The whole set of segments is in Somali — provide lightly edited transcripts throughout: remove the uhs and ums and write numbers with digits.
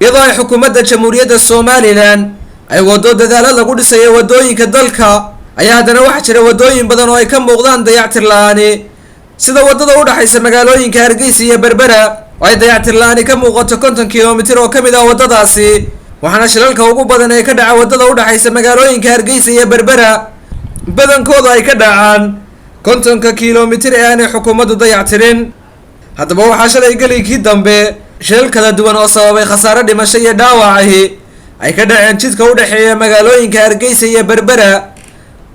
Iyadoo ay xukuumadda Jamhuuriyadda Somaliland ay waddo dadaalo lagu dhisayo waddooyinka dalka, ayaa haddana waxaa jira waddooyin badan oo ay ka muuqdaan dayactir la-aani, sida waddada u dhexaysa magaalooyinka Hargeysa iyo Berbera oo ay dayactir la-aani ka muuqato 50 kilomitir oo ka mid ah waddadaasi. Waxaana shilalka ugu badan ee ka dhaca waddada u dhexaysa magaalooyinka Hargeysa iyo Berbera badankoodu ay ka dhacaan 50-ka kilomitir ee aanay xukuumaddu dayactirin. Haddaba waxaa shalay gelinkii dambe shilal kala duwan oo sababay khasaare dhimasho iyo dhaawacahi ay ka dhaceen jidka u dhexeeya magaalooyinka Hargeysa iyo Berbera.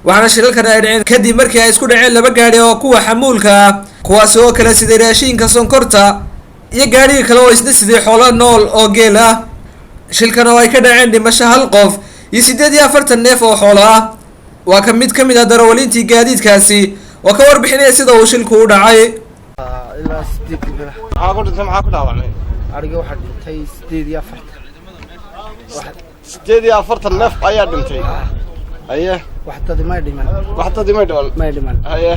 Waxaana shilalkan ay dhaceen kadib markii ay isku dhaceen laba gaadhi oo kuwa xamuulka ah, kuwaasi oo kala siday raashiinka sonkorta iyo gaadhigii kale oo isna siday xoolo nool oo geel ah. Shilkan oo ay ka dhaceen dhimasho hal qof iyo 48 neef oo xoolo ah. Waa ka mid ka mid ah darawaliintii gaadiidkaasi oo ka warbixinaya sida uu shilku u dhacay. Ilaa 8 bil. Maxaa ku dhintay? Maxaa ku dhaawacmay? Ariga waxaa dhintay 48. 48 neef ayaa dhintay, haye. Wax dadi may dhiman. Wax dadi may dhiman? May dhiman. Haye.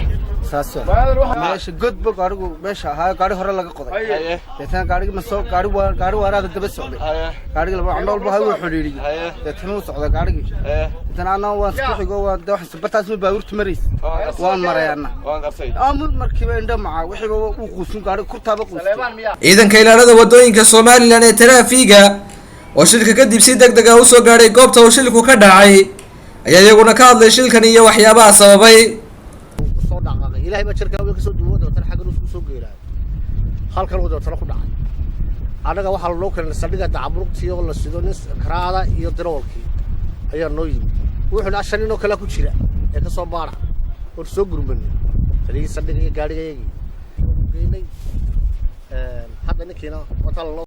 Saas meesha godba gaarigu meesha ahaa, gaari hore laga qoday. Deetana gaarigi ma soo gaari waa gaari waaraada daba socday. Gaarigi laba candho walba wuu xidhiidhiyey. Deetana wuu socday gaarigii. Deetana anna waan isku xigo, waan de waxaan bartaas ma baabuurta maraysa, waan maray anna. Waan gartay. Ama markiiba indho maca wixiiba uu quusun, gaari kurtaaba quustay. Ciidanka ilaalada waddooyinka Somaliland ee taraafiga oo shilka kadib si deg deg ah usoo gaadhay goobta uu shilku ka dhacay ayaa iyaguna ka hadlay shilkan iyo waxyaabaha sababay. Soo dhaqaaqay, Ilaahay baa jarkaa way kasoo duwo, dabeetana xaggan isku soo geelaayo, halkan uu dabeetana ku dhacay. Annaga waxaa lanoo keenay saldhigga Dacaburugtii oo la sido nin karaada iyo darawalkii ayaa noo yimid. Wuxuuna shan nin oo kalea ku jira ee ka soo baara oon soo gurmanay, taliyihii saldhigga iyo gaadhigayagii geynay. Hadda ninkiina wataa lanoo